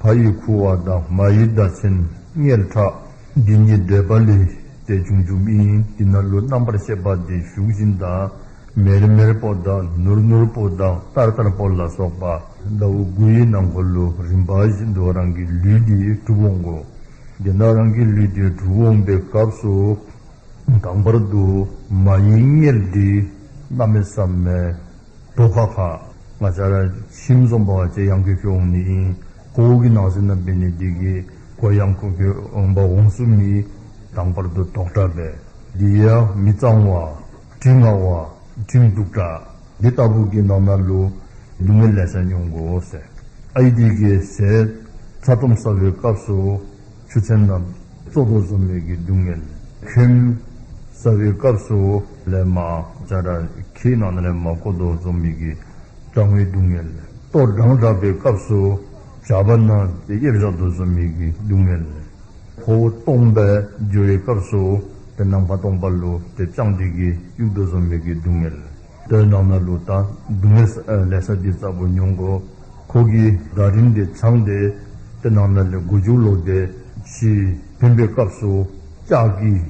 ཕ་ཡི་ཁུ་བ་དང་མ་ཡི་ཟླ་མཚན་མངལ་ཁྲག་འདི་གཉིས་འདྲེས་པ་ལས་ཏེ་བྱུང་བྱུངམ་ཨིན། འདི་ནང་ལུ་རྣམ་པར་ཤེས་པ་འདི་ཞུགས་ཞིནམ་ད་མེར་མེར་པོ་དང་ནུར་ནུར་པོ་དང་ཏར་ཏར་པོ་ལ་སོགས་པ་ཟླཝ་དགུ་ཡི་ནང་འཁོད་ལུ་རིམ་པ་བཞིན་དུ་རང་གི་ལུས་འདི་གྲུབ་འོང་དགོ། དེ་ནང་རང་གི་ལུས་འདི་གྲུབ་འོང་པའི་སྐབས་སུ་དང་པར་དུ་མ་ཡི་མངལ་འདི་གནམ་མེད་ས་མེད་དོག་ཁ་ཁ་ང་བཅས་ར་ཁྱིམ་བཟུམ་འབད་བ་ཅིན་ཡང་ཁྱོད་ཁྱོད་འོང་ནི་ཨིན། ཁོ་གི་ནང་ཟེར་ན་འབད་ནི་འདི་གིས་ཁོ་ཡང་ཁྱོད་ཁྱོད་འོང་པ་འོང་ཚུགས་མི་དང་པར་དུ་དོག་དྲགས་སྦེ་འདི་ཡང་མི་གཙང་བ་དྲི་ང་བ་དྲིམ་དུག་དྲགས་འདི་ལྟ་བུ་གི་ནང་ན་ལུ་སྡུག་བསྔལ་ལེ་ཤ་མྱོང་དགོ་ཟེར། ཨའི་འདི་གིས་ཟས་ཚ་ཏོམ་ཟ་བའི་སྐབས་སུ་ཆུ་ཚན་ནང་བཙོ་དོ་བཟུམ་མའི་གི་སྡུག་བསྔལ། ཁྱེམ་ཟ་བའི་སྐབས་སུ་ལས་མར་ཇ་ར་ཁྱི་ནང་ན་ལས་མར་བཀོ་དོ་བཟུམ་མའི་གི་གྲང་བའི་སྡུག་བསྔལ། ལྟོ་གྲང་དྲགས་པའི་སྐབས་སུ་ཇ་བ་ནང་ཏེ་ཡེབ་བཞག་དོ་བཟུམ་མའི་གི་སྡུག་བསྔལ། ཕོཝ་སྟོང་སྦེ་འགྱོ་བའི་སྐབས་སུ་ཏེ་ནམ་མཁའ་སྟོང་པ་ལུ་ཏེ་དཔྱངས་ཏེ་གིས་གཡུག་དོ་བཟུམ་མའི་གི་སྡུག་བསྔལ། དེ་ནང་ན་ལུ་ད་སྡུག་བསྔལ་ཨ་ལེ་ཤ་འདི་ཚུ་ཡང་མྱོང་དགོ། ཁོ་གི་ཟླ་རིམ་འདི་ཚང་སྟེ་དེ་ནང་ན་ལས་མགུ་མཇུག་ལོག་སྟེ་ཤི་འཕེན་པའི་སྐབས་སུ་ལྕགས་ཀྱི་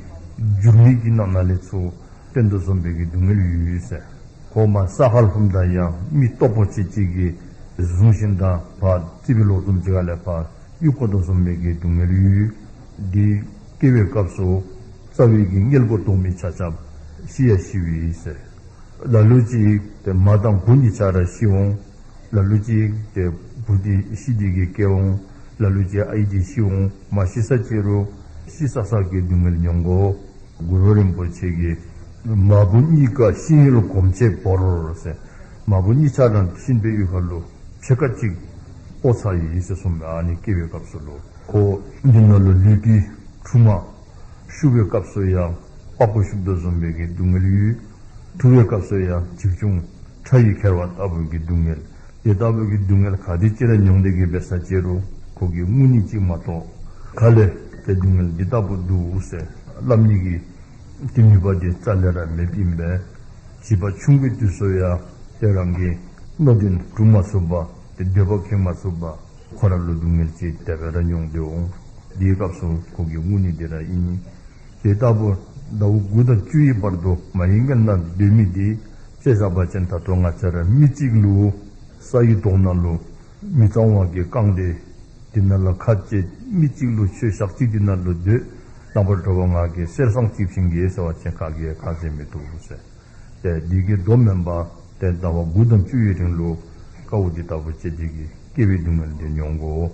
འགྱུར་མིག་གི་ནང་ན་ལས་ཚུར་བཏོན་དོ་བཟུམ་མའི་གི་སྡུག་བསྔལ་ཡོད་ཟེར། ཁོ་མར་ས་ཁར་ལྷུངམ་ད་ཡང་མི་སྟོབས་པོ་ཆེ་ཅིག་གིས་བཟུང་ཞིནམ་ད་ཕར་རྩིག་པའི་ལོགས་བཟུམ་ཅིག་ཁ་ལས་ཕར་གཡུག་བཀོ་དོ་བཟུམ་མའི་གི་སྡུག་བསྔལ་ཡོད། འདི་སྐྱེ་བའི་སྐབས་སུ་རྩ་བའི་གི་མངལ་སྒོ་རྡོག་མི་ཆ་ཁྱབ་ཤི་ཡང་ཤི་བའི་ཟེར། ལ་ལུ་ཅིག་ཏེ་མ་དང་བུ་གཉིས་ཆ་ར་ཤི་འོང་། ལ་ལུ་ཅིག་ཏེ་བུ་འདི་ཤི་སྟེ་གིས་སྐྱེ་འོང་། ལ་ལུ་ཅིག་ཨའི་འདི་ཤི་འོང་། མ་ཤི་ས་ཅི་རུང་ཤི་ས་ས་གི་སྡུག་བསྔལ་མྱོང་དགོ། གུ་རུ་རིན་པོ་ཆེ་གིས་མ་བུ་གཉིས་ཀ་ཤི་ཡུལ་གོམས་ཆེ་བོར་ཟེར། མ་བུ་གཉིས་ཆ་ར་ཤན་པའི་ཡུལ་ཁ་ལུ་ཕྱེད་ཀ་ཅིག་སྤོ་ཚར་ཡི་ཟེར་གསུངས་མས། ཨ་ནི་སྐྱེ་བའི་སྐབས་སུ་ལུ་ཁོ་འདི་ནང་ལུ་ལུས་ཀྱི་ཕྲུ་མ་བཤུ་བའི་སྐབས་སུ་ཡང་པགས་ཀོ་བཤུ་དོ་བཟུམ་སྦེ་གི་སྡུག་བསྔལ་ཡོད། འཐུ་བའི་སྐབས་སུ་ཡང་བྱིའུ་ཆུང་ཁྲ་ཡིས་ཁྱེར་བ་ལྟ་བུ་གི་སྡུག་བསྔལ། དེ་ལྟ་བུ་གི་སྡུག་བསྔལ་ག་དེ་ཅིག་ར་མྱོང་སྟེ་གི་འབད་ས་ཅིག་རུང་ཁོ་གིས་ངུ་ནི་ཅིག་མ་གཏོགས་ག་ལས་ཏེ་སྡུག་བསྔལ་འདི་ལྟ་བུ་འདུག་ཟེར་སླབ་ནི་གི་ཏེ་ནུས་པ་འདི་རྩ་ལས་ར་མེདཔ་ཨིན་པས། བྱིས་པ་ཆུང་ཀུའི་དུས་སུ་ཡང་ཏེ་རང་གི་སྣོད་ལྡན་སྒྲུབ་མ་ཚུགས་པར་ཏེ་འདོད་པ་ཁེངས་མ་ཚུགས་པར་ཁོ་ར་ལུ་སྡུག་བསྔལ་ཅིག་དེ་སྦེ་ར་མྱོང་སྟེ་འོང་། དེའི་སྐབས་སུ་ཁོ་གིས་ངུ་ནི་འདི་ར་ཨིན། དེ་ལྟ་བུ་ཟླཝ་དགུ་དང་བཅུ་ཡི་བར་དུ་མ་ཡི་མངལ་ནང་སྡོད་མི་འདི་དཔེ་བཞག་པ་ཅིན་ད་ལྟོ་ང་བཅས་ར་མི་གཅིག་ལུ་ས་ཡི་དོང་ནང་ལུ་མི་གཙང་བ་གིས་བཀང་སྟེ་དེ་ནང་ལུ་ཁ་བཅད། མི་གཅིག་ལུ་ཁྱོད་ཞག་གཅིག་དེ་ནང་ལུ་སྡོད། ནངས་པ་དྲོ་པ་ང་གིས་གསེར་སྲང་གཅིག་བྱིན་གེ་ཟེར་བ་ཅིན་ག་གིས་ཁ་བཟེད་མི་བཏུབ་ཟེར། ཏེ་འདི་གིས་དོ་མེན་པར་ཏེ་ཟླཝ་དགུ་དང་བཅུ་ཡི་རིང་ལུ་དཀའཝ་འདི་ལྟ་བུ་སྤྱད་དེ་གི་སྐྱེ་བའི་སྡུག་བསྔལ་འདི་མྱོང་དགོ།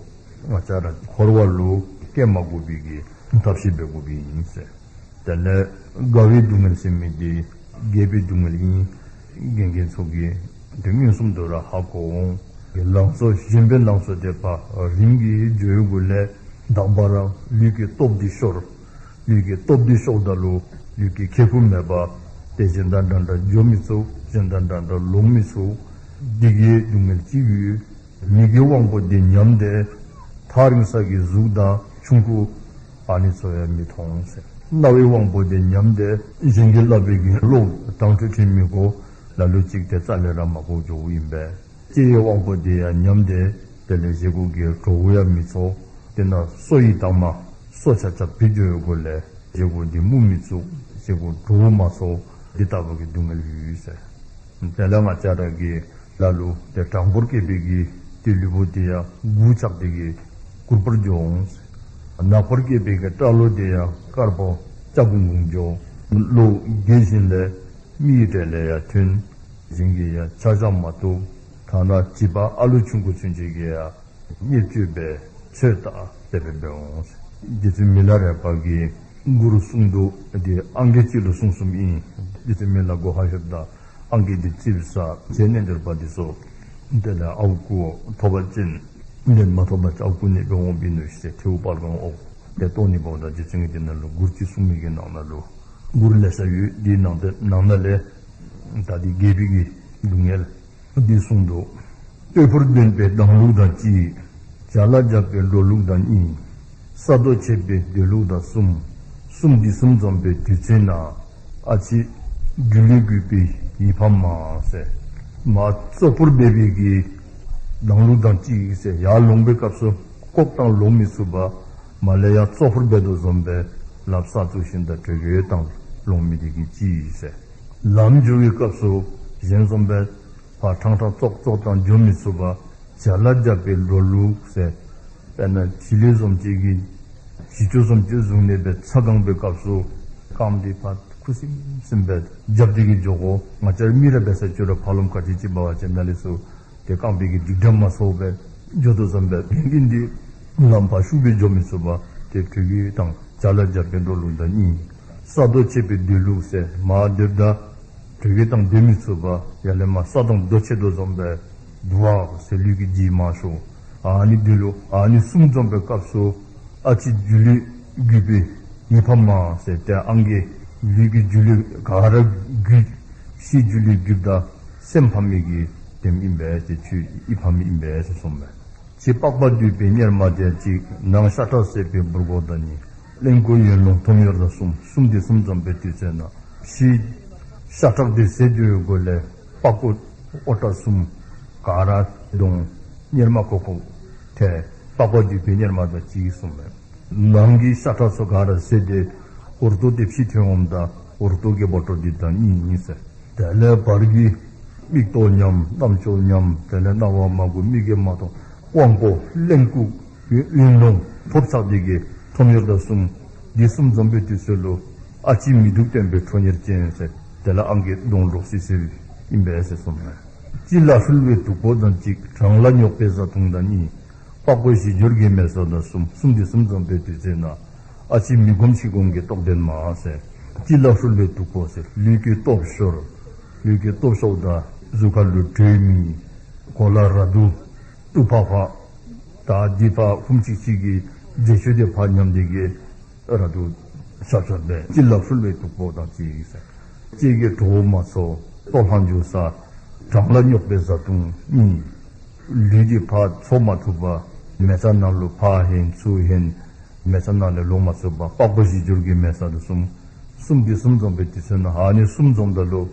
ང་བཅས་ར་འཁོར་བ་ལུ་སྐྱེ་མ་དགོ་པའི་གི་ཐབས་ཤེས་འབད་དགོ་པའི་ཨིན་ཟེར། དེ་ལས་རྒ་བའི་སྡུག་བསྔལ་ཟེར་མི་འདི་རྒས་པའི་སྡུག་བསྔལ་ཨིན། རྒན་རྒས་ཚུ་གིས་ཏེ་མངོན་སུམ་དུ་ར་ཧ་གོ་འོང་། ལང་ཚོ་གཞོན་པའི་ལང་ཚོ་དེ་ཕར་རིམ་གྱིས་འགྱོ་ཡོད་གུ་ལས་དང་པ་ར་ལུས་ཀྱི་སྟོབས་འདི་ཤོར། ལུས་ཀྱི་སྟོབས་འདི་ཤོརཝ་ད་ལུ་ལུས་ཀྱི་ཁེ་ཕུ་མེད་པར་ཏེ་གཞན་དང་འདྲ་འདྲ་འགྱོ་མི་ཚུགས། གཞན་དང་འདྲ་འདྲ་ལོང་མི་ཚུགས། འདི་གི་སྡུག་བསྔལ་ཅིག་ཡོད། མིག་གི་དབང་པོ་འདི་ཉམས་ཏེ་ཐག་རིང་ས་གི་གཟུགས་དང་ཆུང་ཀུ་ཨ་ནི་ཚུ་ཡང་མི་མཐོང་ཟེར། རྣ་བའི་དབང་པོ་འདི་ཉམས་ཏེ་གཞན་གྱིས་སླབ་པའི་གི་གླུ་དྭངས་འཕྲོས་འཕྲོས་མི་གོ། ལ་ལུ་ཅིག་ཏེ་རྩ་ལས་ར་མ་གོ་འགྱོཝ་ཨིན་པས། ལྕེ་ཡི་དབང་པོ་འདི་ཡང་ཉམས་ཏེ་དེ་ལས་བཞེས་སྒོ་གི་བྲོཝ་ཡང་མི་ཚོར། དེ་ནང་སོ་ཡི་དྭངས་མ་སོ་ཆ་ཆ་བུད་འགྱོ་ཡོད་གུ་ལས་བཞེས་སྒོ་འདི་མུ་མི་ཚུགས། བཞེས་སྒོ་བྲོཝ་མ་ཚོར། འདི་ལྟ་བུ་གི་སྡུག་བསྔལ་ཡོད་ཟེར། དེ་ལས་ང་བཅས་ར་གི་ལ་ལུ་ཏེ་དྲང་པོར་སྐྱེས་པའི་གི་ཏེ་ལུས་པོ་འདི་ཡང་དགུ་ཆགས་ཏེ་གི་དགུ་པར་འགྱོ་འོང་ཟེར། ནག་པོར་སྐྱེས་པའི་གི་སྐྲ་ལོ་འདི་ཡང་དཀར་པོ་སྐྱ་གུང་གུང་འགྱོ། ལོ་རྒས་བཞིན་ལས་མི་ཡི་གྲལ་ལས་ཡང་ཐོན། གཞན་གྱིས་ཡང་ཆ་བཞག་མ་བཏུབ། ཐ་ན་བྱིས་པ་ཨ་ལུ་ཆུང་ཀུ་ཚུན་ཆད་ཀྱིས་ཡང་བརྙས་བཅོས་འབད་ཚོད་ལྟ་དེ་སྦེ་འབད་འོང་ཟེར། རྗེ་བཙུན་མི་ལ་རས་པ་གིས་མགུར་གསུངས་འདུག། འདི་ཨང་རྒས་ཅིག་ལུ་གསུངས་གསུངསམ་ཨིན། རྗེ་བཙུན་མི་ལ་སྒོ་ཁར་ལྷོདཔ་ད་ཨང་རྒས་འདི་རྩིགཔ་ཟ་བྱས་རྣལ་འབྱོར་པ་འདི་ཚུ་དེ་ལས་ཨརཝ་རྐུ་ཐོབ་པ་ཅིན་ལེན་མ་ཐོབ་པ་ཅིན་ཨརཝ་རྐུ་ནི་སྦེ་འོངམ་ཨིན་ནོ་ཟེར་ཐལཝ་དཔལ་སྒང་འོག་ཏེ་བཏོན་ནི་འབདཝ་ད་རྗེ་བཙུན་གྱིས་འདི་ནང་ལུ་མགུར་ཅིག་གསུངས་མི་གི་ནང་ན་ལུ་མགུར་ལེ་ཤ་ཡོད། འདི་ནང་ཏེ་ནང་ན་ལས་ད་འདི་རྒས་པའི་གི་སྡུག་བསྔལ་འདི་གསུངས་འདུག། རྟོད་ཕུར་འདོན་པའི་སྡང་ལུགས་དང་གཅིག། བྱ་ལ་རྒྱབ་པའི་འགྲོ་ལུགས་དང་གཉིས། ས་རྡོ་ཆད་པའི་སྡོད་ལུགས་དང་གསུམ། གསུམ་འདི་གསུམ་འཛོམས་པའི་དུས་ཚོད་ན། ཨ་ཕྱི་སྒྱུ་ལུས་རྒུད་པའི་ཡིད་ཕམ་མ་ཟེར། མ་རྟོད་ཕུར་འབད་བའི་གི་སྡང་ལུགས་དང་གཅིག་ཟེར། ཡར་ལོང་པའི་སྐབས་སུ་ལྐོག་དང་ལོང་མི་ཚུགས་པར་མར་ལས་ཡར་རྟོད་ཕུར་འབད་དོ་བཟུམ་སྦེ་ལགཔ་ས་བཙུགས་ཞིནམ་ད་དྲོད་འགྱེལ་བཏང་ལོང་མི་འདི་གིས་གཅིག་ཟེར། ལམ་འགྱོ་བའི་སྐབས་སུ་གཞན་བཟུམ་སྦེ་ཕར་ཕྲང་ཕྲང་ཙོག་ཙོག་དང་འགྱོ་མི་ཚུགས་པར་བྱ་ལ་རྒྱབ་པའི་འགྲོ་ལུགས་ཟེར། དཔེར་ན་བྱི་ལུ་བཟུམ་ཅིག་གིས་བྱི་ཅུང་བཟུམ་ཅིག་བཟུང་ནི་སྦེ་ཚ་གང་པའི་སྐབས་སུ་རྐངམ་འདི་ཕར་ཁུ་སིམ་སིམ་སྦེ་རྒྱབ་སྟེ་གི་འགྱོ་དགོ། ང་བཅས་ར་མི་ར་འབད་ས་ཅིག་རུང་ཕར་ལོགམ་ག་ཅི་ཅིག་འབད་བ་ཅིན་ནཱ་ལས་ཚུར་ཏེ་རྐངམ་འདི་གིས་སྒྲིག་སྒྲིགཔ་མ་ཚུགས་པར་འགྱོ་དོ་བཟུམ་སྦེ་རྒན་རྒས་འདི་ལམ་ཕར་ཤུགས་སྦེ་འགྱོ་མི་ཚུགས་པར་ཏེ་དྲོད་འགྱེལ་བཏང་། བྱ་ལ་རྒྱབ་པའི་འགྲོ་ལུགས་དང་གཉིས། ས་རྡོ་ཆད་པའི་སྡོད་ལུགས་ཟེར། མར་སྡོདཔ་ད་དྲོད་འགྱེལ་བཏང་སྡོད་མི་ཚུགས་པར་ཡར་ལས་མར་ས་དང་རྡོ་ཆད་དོ་བཟུམ་སྦེ་འདུག་པ་ཟེར། ལུས་ཀྱི་ལྗིད་མར་ཤོར། ཨ་ནི་སྡོད་ལུགས་ཨ་ནི་གསུམ་འཛོམས་པའི་སྐབས་སུ་ཨ་ཕྱི་སྒྱུ་ལུས་རྒུད་པའི་ཡིད་ཕམ་མ་ཟེར། ཏེ་ཨང་རྒས་ལུས་ཀྱི་སྒྱུ་ལུས་ག་ར་རྒུད། ཕྱི་སྒྱུ་ལུས་རྒུདཔ་ད་སེམས་ཕམ་མི་གི་དེམ་ཨིན་པས་ཟེར། ཁྱོད་ཡིད་ཕམ་མི་ཨིན་པས་ཟེར་གསུངས་མས། ཕྱི་པགས་པ་འདུས་པའི་གཉེར་མ་དང་གཅིག། ནང་ཤ་ཁྲག་ཟད་པའི་འབུར་སྒོ་དང་གཉིས། གླེན་ལྐུགས་ཡོན་ལོང་ཐོམ་ཡོར་དང་གསུམ། གསུམ་འདི་གསུམ་འཛོམས་པའི་དུས་ཚོད་ན། ཕྱི་ཤ་ཁྲག་འདི་ཟད་འགྱོ་བའི་སྒོ་ལས་པགས་ཀོ་ཨོ་ཏ་གསུམ་ག་ར་གདོང་གཉེར་མ་ཁོག་ཁོག་ཐལ། པགས་པ་འདུས་པའི་གཉེར་མ་དང་གཅིག་གསུངས་མས། ནང་གི་ཤ་ཁྲག་ཚུ་ག་ར་ཟད་དེ་འོ་རྡོ་དེ་ཕྱི་ཐོན་འོངམ་ད་འོ་རྡོ་གི་འབོ་ཏོ་འདི་དང་གཉིས་ཨིན་ཟེར། དེ་ལས་བར་གྱི་མིག་ཏོ་ཉམས། རྣམ་ཅོ་ཉམས། དེ་ལས་རྣ་བ་མ་གོ། མིག་གིས་མ་མཐོང་། དབང་པོ་གླེན་ལྐུགས་ཡོན་ལོང་ཐོབ་ཆགས་འདི་གི་ཐོམ་ཡོར་དང་གསུམ། འདི་གསུམ་འཛོམས་པའི་དུས་ཚོད་ལུ་ཨ་ཕྱི་མི་སྡུག་སྟོན་པའི་ཁྲོ་གཉེར་ཅན་ཟེར། དེ་ལས་ཨང་རྒས་གདོང་འདྲོག་སི་སི་ཨིན་པས་ཟེར་གསུངས་མས། ཕྱི་ལ་ཧྲུལ་བའི་དུག་ཕོག་དང་གཅིག། བྲང་ལ་སྙོགས་པའི་བཟའ་བཏུང་དང་གཉིས། པགས་ཀོ་བཞི་སྦྱོར་གྱི་མལ་ས་དང་གསུམ། གསུམ་འདི་གསུམ་འཛོམས་པའི་དུས་ཚོད་ན། ཨ་ཕྱི་མི་སྒོམ་ཕྱི་སྒོམ་གྱི་རྟོགས་ལྡན་མ་ཟེར། ལྕི་ལ་ཧྲུལ་བའི་སྟུག་པོ་ཟེར། ལུས་ཀྱི་སྟོབས་ཤོར། ལུས་ཀྱི་སྟོབས་ཤོརཝ་ད་གཟུགས་ཁ་ལུ་དྲོད་མེད། གོ་ལ་ར་དུ་སྟུག་པག་པ། ད་འདི་ཕར་ཧུམ་ཅིག་ཅིག་གིས་རྫས་ཆུ་དེ་ཕར་ཉམས་ཏེ་གིས་ར་དུ་ཤབ་ཤབ་སྦེ་ལྕི་ལ་ཧྲུལ་བའི་སྟུག་པོ་དང་གཅིག་ཟེར། ལྕེ་གིས་བྲོཝ་མ་ཚོར། ལྟོ་ལྷག་འཇུ་ས། གྲང་ལ་རྙོག་པའི་བཟའ་བཏུང་གཉིས། ལུས་འདི་ཕར་འཚོ་མ་ཚུགས་པར་མལ་ཆ་ནང་ལུ་ཕར་འཐེན་ཚུར་འཐེན། མལ་ཆ་ནང་ལས་ལོང་མ་ཚུགས་པར་པགས་པ་བཞི་སྦྱོར་གྱི་མལ་ས་དེ་གསུམ། གསུམ་འདི་གསུམ་འཛོམས་པའི་དུས་ཚོད་ནང་ཨ་ནི་གསུམ་འཛོམསཔ་ད་ལུ་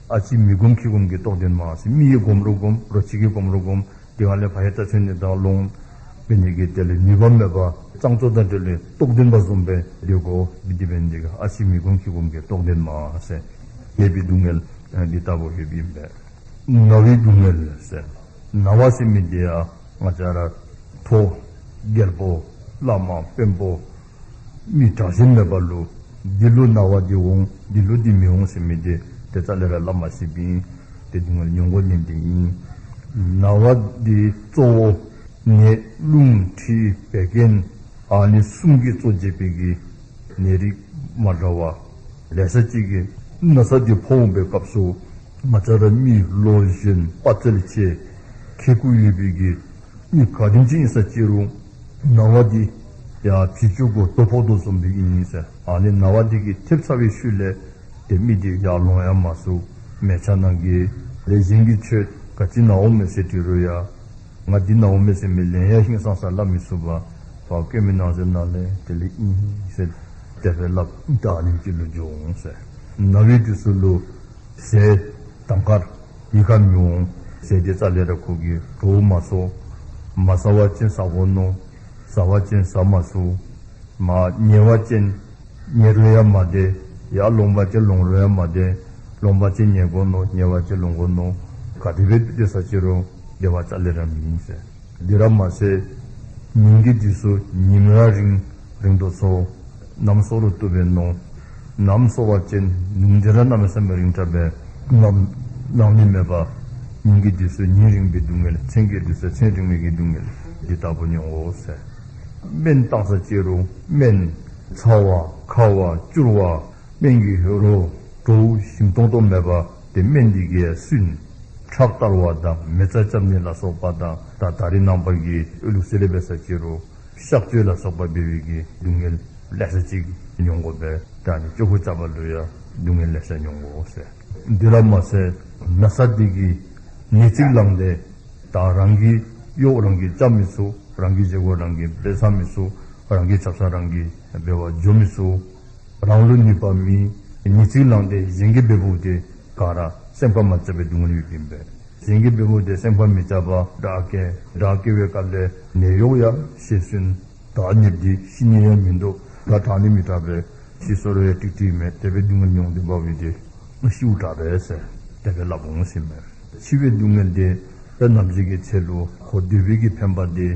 ཨ་ཙི་མི་སྒོམ་ཁྱི་སྒོམ་གྱི་རྟོགས་ལྡན་མ་ཟེར། མི་གིས་སྒོམ་རུང་སྒོམ་རོ་ཁྱི་གིས་སྒོམ་རུང་སྒོམ། དེ་སྒང་ལས་ཕར་ཧེ་ད་ཚུན་ནི་བདའ་ལོང་འབད་ནི་གི་དེ་ལས་ནུས་པ་མེད་པར་གཙང་བཙོག་དང་བྲལ་བའི་རྟོགས་ལྡན་པ་བཟུམ་སྦེ་སྡོད་དགོ། འདི་འབད་ནི་འདི་གིས་ཨ་ཙི་མི་སྒོམ་ཁྱི་སྒོམ་གྱི་རྟོགས་ལྡན་མ་ཟེར། ཡོད་པའི་སྡུག་བསྔལ་འདི་ལྟ་བུ་ཡོདཔ་ཨིན་པས། ན་བའི་སྡུག་བསྔལ་ཟེར། ན་བ་ཟེར་མི་འདི་ཡང་ང་བཅས་ར་མཐོ་རྒྱལ་པོ་བླ་མ་དཔོན་པོ་མི་དྲག་ཞན་མེད་པ་ལུ་འདི་ལུ་ན་བ་འདི་འོང་འདི་ལུ་འདི་མི་འོང་ཟེར་མི་འདི་དེ་རྩ་ལས་ར་སླབ་མ་ཤེསཔ་ཨིན། དེ་སྡུག་བསྔལ་མྱོང་དགོ་ནི་འདི་ཨིན། ན་བ་འདི་གཙོ་བོ་ནད་རླུང་མཁྲིས་བད་ཀན་ཨ་ནི་གསུམ་གྱིས་གཙོ་བྱས་པའི་གི་ནད་རིགས་མ་འདྲཝ་ལེ་ཤ་ཅིག་གིས་ན་ཚ་འདི་ཕོག་འོང་པའི་སྐབས་སུ་ང་བཅས་ར་མི་ལོ་གཞོན་དཔའ་རྩལ་ཆེ་ཁེ་ཀུ་ཡོད་པའི་གི་མི་ག་དེམ་ཅིག་ཨིན་ས་ཅི་རུང་ན་བ་འདི་ཡར་བྱི་ཅུང་གུ་རྡོ་ཕོག་དོ་བཟུམ་སྦེ་ཨིན་ཟེར། ཨ་ནི་ན་བ་འདི་གིས་ཐེབས་ཚར་བའི་ཤུལ་ལས་ཏེ་མི་འདི་ཡར་ལོང་ཡང་མ་ཚུགས། མལ་ཆ་ནང་གི་ལས་གཞན་གྱིས་ཁྱོད་ག་ཅི་ན་འོང་མས་ཟེར་དྲི་རུང་ཡང་ང་འདི་ན་འོང་མས་ཟེར་མི་ལན་ཡང་ཧིང་སངས་ས་སླབ་མི་ཚུགས་པར་ཕར་སྐྱེ་མེད་ནང་ཟེར་ནང་ལས་དེ་ལས་ཨིན་ཟེར་དེ་སྦེ་སླབ། ད་ཨ་ནེམ་ཅིག་ལུ་འགྱོ་འོང་ཟེར། ན་བའི་དུས་སུ་ལུ་ཟས་དང་དཀར་གཉིས་ཀ་མི་འོང་། ཟས་འདི་རྩ་ལས་ར་ཁོ་གིས་བྲོཝ་མ་ཚོར། མ་ཟ་བ་ཅིན་ཟ་དགོ་མནོ། ཟ་བ་ཅིན་ཟ་མ་ཚུགས། མར་ཉལ་བ་ཅིན་ཉལ་རུང་ཡང་མ་བདེ། ཡར་ལོང་བ་ཅིན་ལོང་རུང་ཡང་མ་བདེ། ལོང་བ་ཅིན་ཉལ་དགོ་མནོ། ཉལ་བ་ཅིན་ལོང་དགོ་མནོ། ག་དེ་སྦེ་སྡོད་ས་ཅི་རུང་བདེ་བ་རྩ་ལས་ར་མེད་ཟེར། འདི་ར་མ་ཚད་ཉིན་གྱི་དུས་སུ་ཉིམ་ར་རིང་རིང་དོ་ཚོར། ནམ་གསོ་རུང་བཏུབ་པས་མནོ། ནམ་གསོ་བ་ཅིན་ཉིན་འདི་ར་གནམ་མེད་ས་མེད་རིང་དྲགས་པས་ནམ་ནམ་ནི་མེད་པར་ཉིན་གྱི་དུས་སུ་ཉིན་རིང་བའི་སྡུག་བསྔལ། མཚན་གྱི་དུས་སུ་མཚན་རིང་བའི་གི་སྡུག་བསྔལ་འདི་ལྟ་བུ་མྱོང་དགོ་ཟེར། སྨན་བཏང་ས་ཅི་རུང་སྨན་ཚ་བ་ཁ་བ་སྐྱུར་བ་སྨན་གྱི་རོ་བྲོཝ་ཞིམ་ཏོང་ཏོ་མེད་པ་དེ་སྨན་འདི་གིས་སུན། ཁྲག་གཏར་བ་དང་མེ་བཙའ་རྐྱབ་ནི་ལ་སོགས་པ་དང་ད་ད་རིས་ནངས་པ་གི་ལུགས་སྲོལ་ལས་འབད་ས་ཅི་རུང་གཤག་བཅོས་ལ་སོགས་པ་འབད་བའི་གི་སྡུག་བསྔལ་ལེ་ཤ་ཅིག་མྱོང་དགོ་པས། ད་ནི་ཅོག་ཁུ་རྐྱབ་པ་ལུ་ཡང་སྡུག་བསྔལ་ལེ་ཤ་མྱོང་དགོ་ཟེར། འདི་ལ་མ་ཚད་ན་ཚ་འདི་གིས་ནད་ཅིག་ལངས་ཏེ་ད་རང་གི་གཡོག་རང་གིས་རྐྱབ་མི་ཚུགས། རང་གི་བཞེས་སྒོ་རང་གིས་འབད་ཚར་མི་ཚུགས། རང་གི་ཆབ་གསང་རང་གིས་འབད་བར་འགྱོ་མི་ཚུགས། རང་ལུ་ནུས་པ་མེད། ནད་ཅིག་ལངས་ཏེ་གཞན་གྱིས་འབདཝ་དེ་ག་ར་སེམས་ཁར་མ་བཅག་པའི་སྡུག་བསྔལ་ཡོདཔ་ཨིན་པས། གཞན་གྱིས་འབདཝ་དེ་སེམས་ཁར་མི་བཅག་པར་དྲག་སྐྱེད་དྲག་སྐྱེད་པའི་སྐབས་ལས་ནད་གཡོག་ཡང་ཤེས་སུན། ད་ནད་འདི་ཤི་ནི་ཡང་མིན་འདུག། ད་དྲག་ནི་མི་དྲག་པས། ཤི་སོང་རུང་ཡང་ཀྲིག་ཀྲི་མས། དེ་སྦེ་སྡུག་བསྔལ་མྱོང་སྟེ་འབད་བའི་དེ་ཤིཝ་དྲག་པས་ཟེར་དེ་སྦེ་སླབ་འོང་ཟེར་མས། འཆི་བའི་སྡུག་བསྔལ་དེ་ད་ནམ་ཞིག་གི་ཚེ་ལུ་ཁོ་སྡོད་པའི་གི་འཕེན་པ་དེ་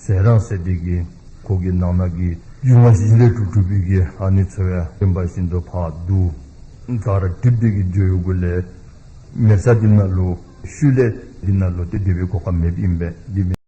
ཟད་རང་ཟད་དེ་གིས་ཁོ་གི་ནང་ན་གི་རྒྱུ་མ་བཞི་ལས་གྲུབ་གྲུབ་པའི་གི་ཨ་ནི་ཚུ་ཡང་རིམ་པ་བཞིན་དུ་ཕར་བསྡུ་ག་ར་འགྲིབ་སྟེ་གིས་འགྱོ་ཡོད་གུ་ལས་མལ་ས་འདི་ནང་ལུ་ཤུལ་ལས་འདི་ནང་ལུ་ཏེ་སྡོད་པའི་གོ་སྐབས་མེདཔ་ཨིན་པས། འདི་མེད་